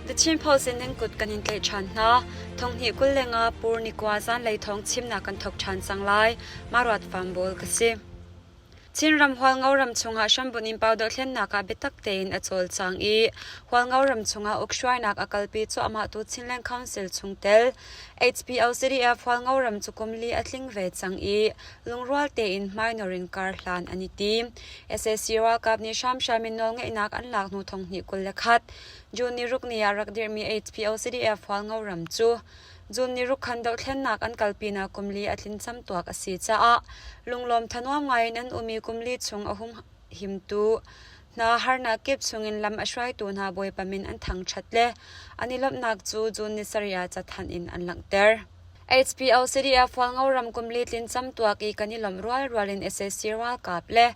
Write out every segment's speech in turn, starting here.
The Chin Post in nan kut kan in tlaih ṭhan hna. Thonghnih 25 Pur nikua zanlei thawng chimnak kan thawk ṭhan cang lai. Maruat Fambawl ka si. Chinram Hualngo ram chungah hrambunh in pau dohthlennak ah biatak tein a cawlcang i Hualngo ram chungah ukhruainak a kalpi cuahmahtu Chinland Council chungtel HPO CDF Hualngo ram cu kum li a tling ve cang i lungrual tein hmainor in kar hlan an i tim. Sac ralkap nih hramhram in nawlngeihnak an lak hnu 2021 June ni ruk ni ah rak dirhmi HPO CDF Hualngo ram cu June ni ruk khan dohthlennak an kalpinak kum li a tlin camtuak a si caah lunglawm thanuam ngaiin an um i kum li chung a humhimtu hna harnak kip chungin lam a hruaitu hna Bawipa min an thangṭhat le an i lawmhnak cu June ni sarih ah cathanh in an langhter. HPO CDF Hualngo ram kum li tlin camtuak i kan i lawmh rualrual in sac ralkap le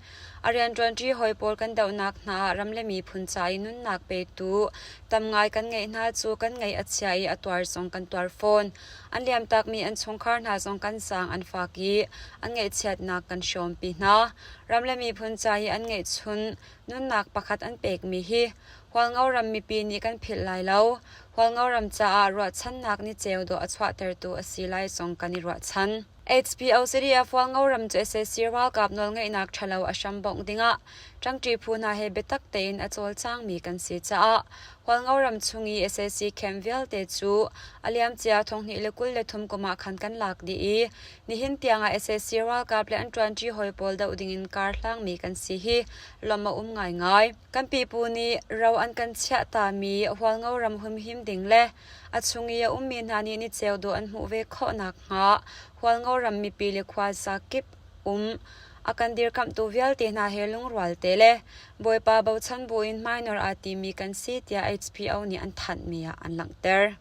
a rianṭuanṭi hawi pawl kan dohnak hna ah ram le miphun ca i nunnak petu tam ngai kan ngeih hna cu kan ngaih a chia i a tuar zong kan tuar fawn. An liamtakmi an chungkhar hna zong kan zaang an fak i an ngaihchiatnak kan hrawmpi hna. Ram le miphun ca i an ngeihchun nunnak pakhat an pekmi hi Hualngo ram mipi nih kan philh lai lo. Hualngo ram caah ruahchannak ni ceu dawh a chuahtertu a si lai zong kan i ruahchan. HPO CDF Hualngo ram cu sac ralkap nawlngeihnak ṭhalo a hram bongh dingah ṭangṭi phu hna he biatak tein a cawlcangmi kan si caah Hualngo ram chung i sac camp vialte cu a liamcia 2023 kum ah khan kan lak dih i nihin tiangah sac ralkap le an ṭuanṭi hawi pawl doh dingin kar hlangmi kan si hi lawmh a um ngaingai. Kan pipu nih ro an kan chiahtami Hualngo ram humhim ding le a chung i a ummi hna nih niceu dawh an hmuh ve khawh nakhnga Hualngo ram mipi le khuaza kip um a kan dirkamhtu vialte hna he lungrual te le Bawipa bochan buin hmainor aa timi kan si tiah HPO nih an thanhmi ah an langhter.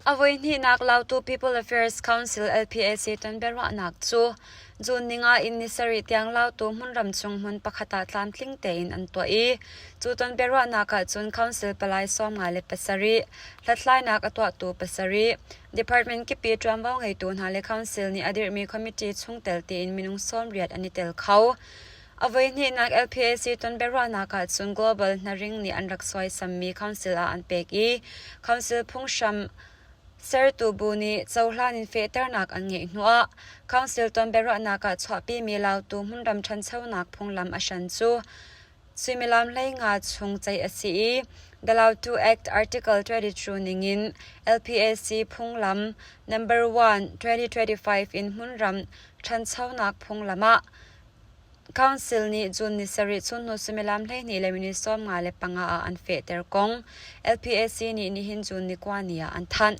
A voihnihnak Lautu People Affairs Council LPAC tonbiaruahnak cu June ninga in ni sarih tiang Lautu hmunram chung hmun pakhat ah tlamtling tein an tuah i cu tonbiaruahnak ahcun Council palai 57, hlathlainak a tuahtu pasarih, department kipi ṭuanvo ngeitu hna le Council nih a dirhmi committee chungtel tiin minung 80 an i tel kho. A voihnihnak LPAC tonbiaruahnak ahcun Global Hnaring nih an rak suaisammi Council ah an pek i Council phunghram sertu bu nih cohlan in fehternak an ngeih hnuah Council tonbiaruahnak ah chuahpimi Lautu hmunram ṭhanchonak phunglam a hran cu suimilam 15 chung ceih a si i The Lautu Act Article 22 ningin LPAC phunglam Number 1, 2025 in hmunram ṭhanchonak phunglam ah Council nih June ni sarih chunhnu suimilam 12 le minute 55 ah an fehter kong LPAC nih nihin June ni kua ni ah an thanh.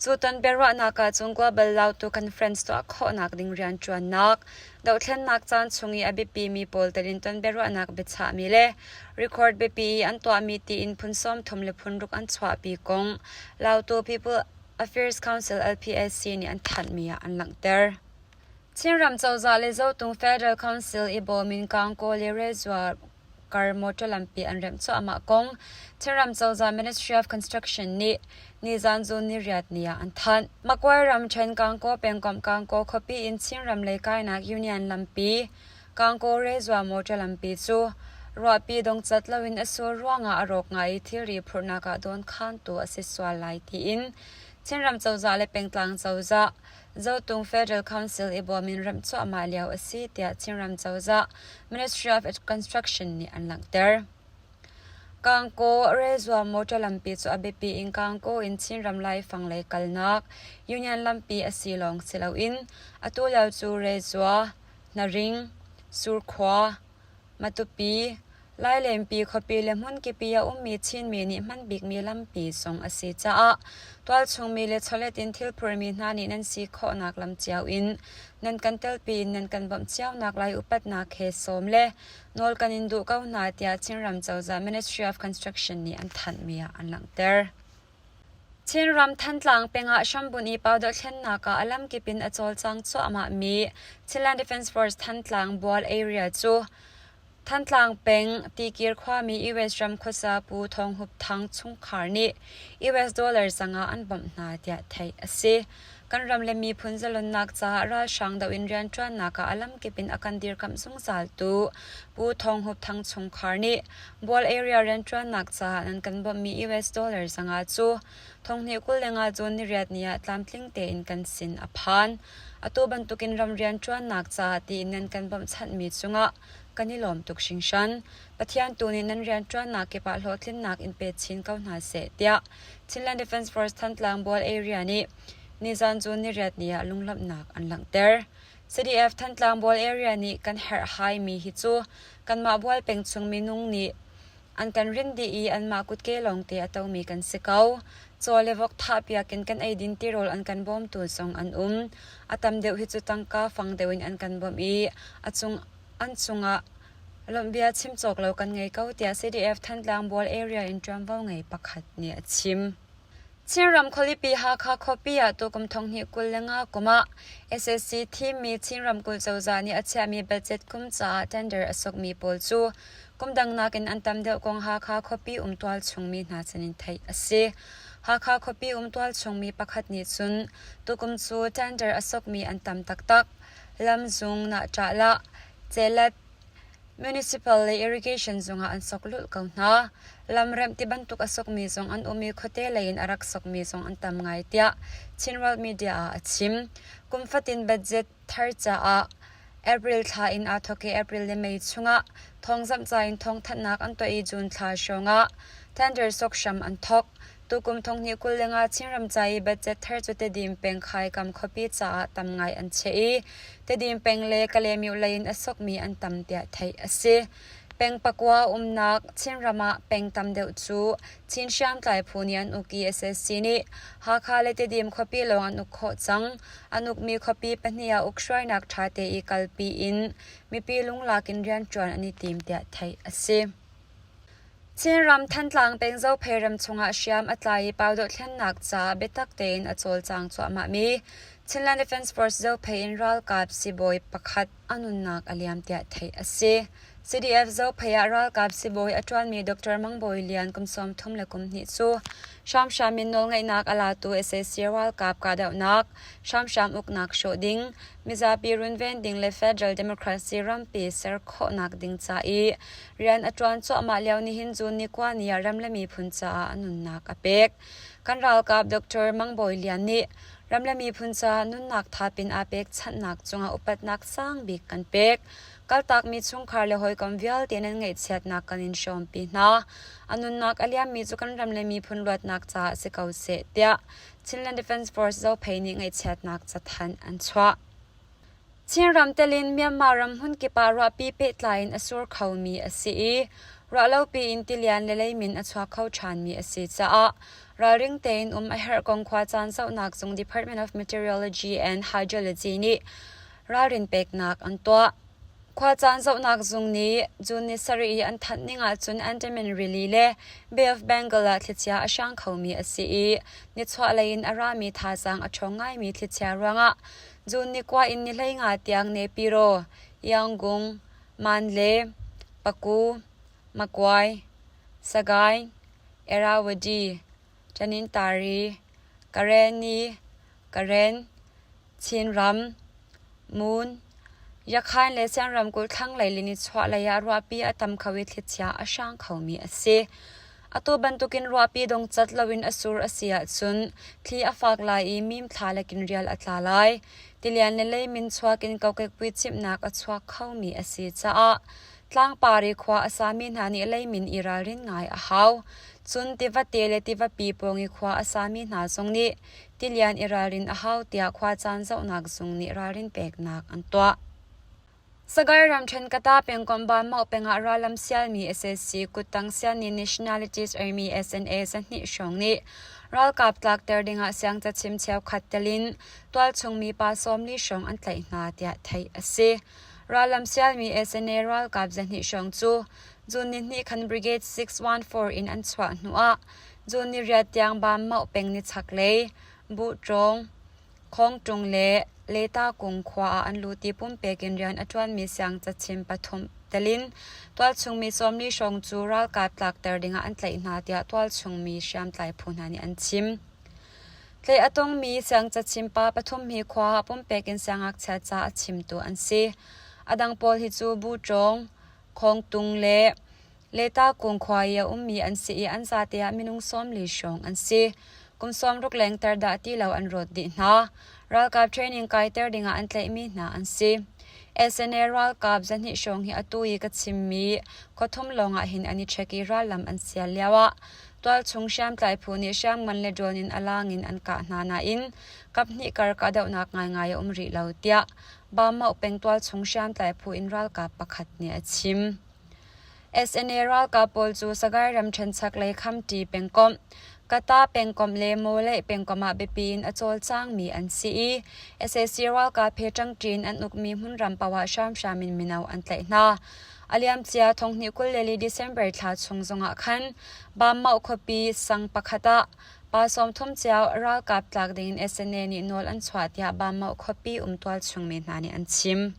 Cu ton biaruahnak ah cun Global Lautu Conference tuah khawhnak ding rianṭuannak, dohthlennak caan chung i a biapimi pawl telin ton biaruahnak biachahmi le record biapi i an tuahmi tiin phun 30 le phun ruk an chuahpi kong Lautu People Affairs Council LPAC nih an thanhmi ah an langhter. Chinram cozah le Zotung Federal Council i bawm in Kangkaw le Rezua kar motor lampi an remh cuahmah kong Chinram cozah Ministry of Construction nih nizan June niriat ni ah an thanh. Magway ramṭhen Kangkaw pengkomh Kangkaw khuapi in Chinram lei kainak Union lampi Kangkaw Rezua motor lampi cu ruahpi dongcat loin a sur ruangah a rawk ngai i thilri phurhnak ah dawnkhantu a si sual lai tiin Chinram cozah le pengtlang cozah Zotung Federal Council i bawm in remh cuahmah lio a si tiah Chinram cozah Ministry of Construction nih an langhter. Kangkaw Rezua motor lampi cu a biapi in Kangkaw in Chinram laifang lei kalnak Union lampi a si lawng si loin atu lio cu Rezua, Hnaring, Surkhua, Matupi, Lailenpi khuapi le hmunkipi a ummi Chinmi nih hman bikmi lampi zong a si caah tualchungmi le chawlet in thil phurmi hna nih nan si khawhnak lam cio in nan kan telpi in nan kan bawmh cionak lai upatnak he sawm le nawl kan in duh ko hna tiah Chinram cozah Ministry of Construction nih an thanhmi ah an langhter. Chinram Thantlang peng ah hrambunh i powder thlennak ah a lamkip in a cawlcang cuahmahmi Chinland Defence Force Thantlang Bual Area cu Thantlang peng Tikir khuami US ram khuasa Pu Thawng Hup Thang chungkhar nih US dollar zanga an bawmh hna tiah theih a si. Kan ram le miphun zalonnak caah ralhrang doh in rianṭuannak ah a lamkip in a kan dirkamh zungzaltu Pu Thawng Hup Thang chungkhar nih Bual area rianṭuannak caah nan kan bawmhmi US dollar 500 cu thonghnih 25 June niriat ni ah tlamtling tein kan sin a phan. Atu bantukin ram rianṭuannak caah tiin nan kan bawmhchanhmi cungah kan i lawm tuk hringhran. Pathian tu nih nan rianṭuannak kip ah hlawhtlinnak in pe chin ko hna seh tiah Chinland Defence Force Thantlang Bual Area nih nizan June niriat ni ah lunglawmhnak an langhter. CDF Thantlang Bual Area nih kan herhhaimi hi cu kanmah Bual peng chung minung nih an kan rin dih i anmah kutke lawngte a tomi kan si ko. Caw le vok thahpiak in kan eidin tirawl an kan bawmtu zong an um. A tam deuh hi cu tangka fang deuh in an kan bawmh i a cung an cungah lawmhbia chim cawk lo kan ngei ko tiah CDF Thantlang Bual Area in ṭuanvo ngei pakhat nih a chim. Chinram khualipi Hakha khuapi ah tukum 2025 kum ah SSC thimmi Chin ramkulh cozah nih a chiahmi budget kum caah tender a sokmi pawl cu kum dang nakin an tam deuh kong Hakha khuapi um tualchung mi hna sinin theih a si. Hakha khuapi um tualchung mi pakhat nih cun tukum cu tender a sokmi an tam taktak. Lamzung, Nahṭahlah, Celet, Municipal le irrigation zungah an sok lulh ko hna. Lamremh tibantuk a sokmi zong an um i khuate lei in a rak sokmi zong an tam ngai tiah Chin World Media ah a chim. Kum fatin budget thar caah April thla in aa thawk i April le May chungah thawngzamhca in thawngthanhnak an tuah i June thla hrawngah tender sok hram an thawk. Tukum 2025 Chinram ca i budget thar cu Tedim peng Khaikam khuapi caah tam ngai an chiah i Tedim peng le Kalaymyo lei in a sokmi an tam tiah theih a si. Peng pakua umnak Chinram ah peng tam deuh cu Chin hriamtlai phu nih an uk i SSC nih Hakha le Tedim khuapi lawng an uk khawh cang. An ukmi khuapi pahnih ah ukhruainak ṭhate i kalpi in mipi lunglak in rianṭuan an i tim tiah theih a si. Chinram Thantlang peng Zophei ram chungah hriam a tlai i pau dohthlennak caah biatak tein a cawlcang cuahmahmi Chinland Defence Force Zophei in ralkap sibawi pakhat a nunnak a liam tiah theih a si. CDF Zophei ah ralkap sibawi a ṭuanmi Dr. Mang Bawi Lian kum 31 cu hramhram in nawlngeihnak a latu sac ralkap kahdohnak, hramhram uknak hrawh ding, mizapi runven ding le federal democracy rampi ser khawhnak ding ca i Rian a ṭuan cuahmah lio nihin June ni kua ni ah ram le miphun caah a nunnak a pek. Kan ralkap Dr. Mang Bawi Lian nih ram le miphun caah nunnak thap in aa pekchanhnak cungah upatnak sang bik kan pek. Kaltakmi chungkhar le hawikom vialte nan ngaihchiatnak kan in hrawmpi hna. A nunnak a liammi cu kan ram le miphun luatnak caah si ko seh, tiah Chinland Defence Force Zophei nih ngaihchiatnak cathanh an chuah. Chinram telh in Myanmar ram hmunkip ah ruahpi pehtlai in a sur khomi a si i ruahlopi in tilian le leimin a chuak kho ṭhanmi a si caah ralring tein um a herh kong khuacaan zohnak zung Department of Meteorology and Hydrology nih ralrin peknak an tuah. Khuacaan zohnak zung nih June ni sarih i an thanh ning ahcun Andaman Rili le Bay of Bengal ah thlichia a hrang khomi a si i nichuahlei in a rami thazaang a ṭhawng ngaimi thlichia ruangah June ni kua in ni 15 tiang Nepiro, Yangon, Manle, Paku, Makuai, Sagaing, Irrawaddy, Tanintari, Karenni, Karen, Chinram, Mun, Yakhain le Sian ramkulh thlanglei le nichuahlei ah ruahpi a tam kho i thlichia a hrang khomi a si. Atu bantukin ruahpi dongcat loin a sur a si ahcun thli a fak lai i mimthla le kinrial a tla lai. Tilian le leimin chuak in kokek puicimhnak a chuak khomi a si caah tlangpar i khua a sami hna nih leimin i ralrin ngai a hau. Cun tivate le tivapi pawng i khua a sami hna zong nih tilian i ralrin a hau tiah khuacaan zohnak zung nih ralrin peknak an tuah. Sagaing ramṭhen Kata pengkomh Banmauk peng ah rallam sialmi sac kuttang sialmi Nationalities Army SNA 200 hrawng nih ralkap tlakter dingah siangcachim cheukhat tel in tualchung mi pa 40 hrawng an tlaih hna tiah theih a si. Rallam sialmi SNA ralkap 200 hrawng cu June nihnih khan Brigade 614 in an chuah hnuah June ni riat tiang Banmauk peng nichaklei Buhṭawng, Khawngṭung le Letakung khua ah an lut i pumpek in rian a ṭuanmi siangcachim pathum tel in tualchung mi 40 hrawng cu ralkap tlakter dingah an tlaih hna tiah tualchung mi hriamtlai phu hna nih an chim. Tlaih a tongmi siangcachim pa pathum hi khua ah pumpek in siangngakchia ca a chimtu an si. A dang pawl hi cu Buṭawng, Khawngtung le Letakung khua i a ummi an si i an zate ah minung 40 hrawng an si. Kum 60 lengter dah ti lo an rawt dih hna. Ralkap training kaiter dingah an tlaihmi hna an si. SNA ralkap 200 hrawng hi atu i ka chimmi khuathum lawngah hin an i ṭhek i rallam an sial lioah tualchung hriamtlai phu nih hriamngan le drone in a laang in an kah hna nain kaphnih kar kahdohnak ngaingai a um rih lo tiah Bamauh peng tualchung hriamtlai phu in ralkap pakhat nih a chim. SNA ralkap pawl cu Sagaing ramṭhen chaklei Khamṭi pengkomh, Kata pengkomh le Mawleih pengkomh ah biapi in a cawlcangmi an si i sac ralkap he ṭangṭi in an ukmi hmunram paoh ah hramhram in mino an tlaih hna. A liamcia thonghnih 22 December thla chung zongah khan Bamauh khuapi sang pakhat ah pa 30 cio ralkap tlak dingin SNA nih nawl an chuah tiah Bamauh khuapi um tualchungmi hna nih an chim.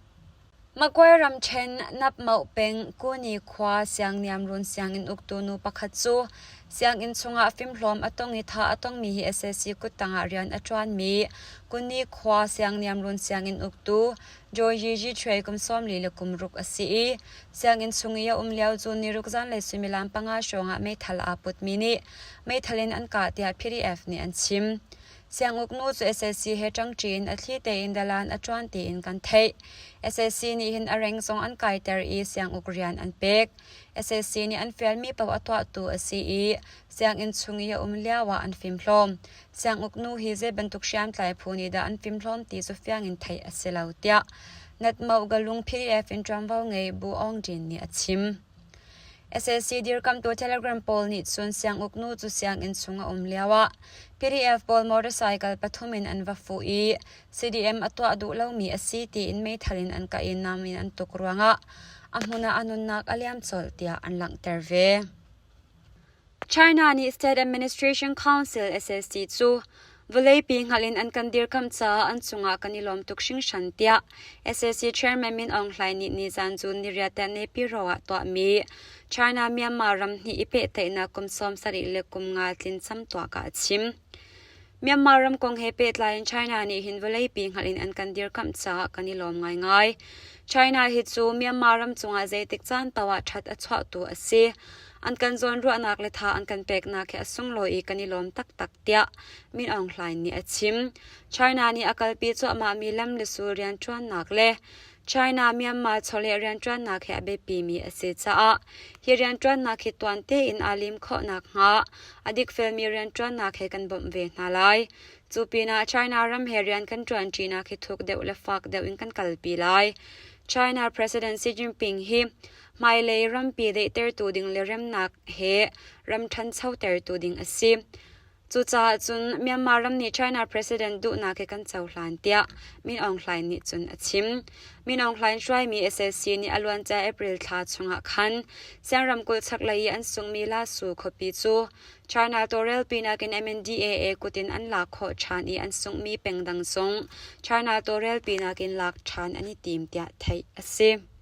Magway ramṭhen Napmauh peng Kuni khua siangniamrun sianginn uktu nu pakhat cu sianginn chungah fimhlawm a tong i thah a tongmi hi sac kuttang ah rian a ṭuanmi Kuni khua siangniamrun sianginn uktu Joy Yi Yi kum 46 a si i sianginn chung i a um lio cu niruk zanlei suimilam panga hrawng ah meithal aa putmi nih meithal in an kah tiah PDF nih an chim. Sianguk nu cu sac he ṭangṭi in a thli tein dalan a ṭuan tiin kan theih. Sac nih hin a reng zong an kaiter i sianguk rian an pek. Sac nih an fialmi paoh a tuahtu a si i sianginn chung i a um lioah an fimhlawm. Sianguk nu hi zei bantuk hriamtlai phu nih dah an fimhlawm ti cu fiang in theih a si lo tiah Natmoh Galung PDF in ṭuanvo ngei Bu Aung Jin nih a chim. Sac dirkamhtu Telegram pawl nih cun sianguk nu cu sianginn chung a um lioah PDF pawl motorcycle pathum in an va fuh i CDM a tuah duh lomi a si tiin meithal in an kah i nam in an tuk ruangah a hmun ah a nunnak a liam colh tiah an langhter ve. China nih State Administration Council SAC cu vawleipi hngalh in an kan dirkamh caah an cungah kan i lawm tuk hringhran tiah SAC Chairman Min Aung Hlaing nih nizan cu niriat ah Naypyidaw ah tuahmi China-Myanmar ramhnih i pehtlaihnak kum 75 tlin camtuak ah a chim. Myanmar ram kong he pehtlai in China nih hin vawleipi hngalh in an kan dirkamh caah kan i lawm ngaingai. China hi cu Myanmar ram cungah zeitik caan paoh ah ṭhat a chuahtu a si. An kan zawnruahnak le tha an kan peknak hi a sunglawi i kan i lawm taktak tiah Min Aung Hlaing nih a chim. China nih a kalpi cuahmahmi lam le sul rianṭuannak le China-Myanmar chawleh rianṭuannak hi a biapimi a si caah hi rianṭuannak hi tuan tein aa lim khawh nakhnga a dikfelmi rianṭuannak he kan bawmh ve hna lai. Cu pinah China ram he rian kan ṭuanṭinak hi thuk deuh le fak deuh in kan kalpi lai. China President Xi Jinping hi hmailei rampi daihtertu ding le remnak he ram ṭhanchotertu ding a si. Cucaah cun Myanmar ram nih China President duhnak hi kan cohlan tiah Min Aung Hlaing nih cun a chim. Min Aung Hlaing hruaimi sac nih a luancia April thla chungah khan Siang ramkulh chaklei i an sunghmi Lasu khuapi cu China tawlrelpi nakin MNDAA kut in an lak khawh ṭhan i an sunghmi peng dang zong China tawlrelpi nakin lak ṭhan an i tim tiah theih a si.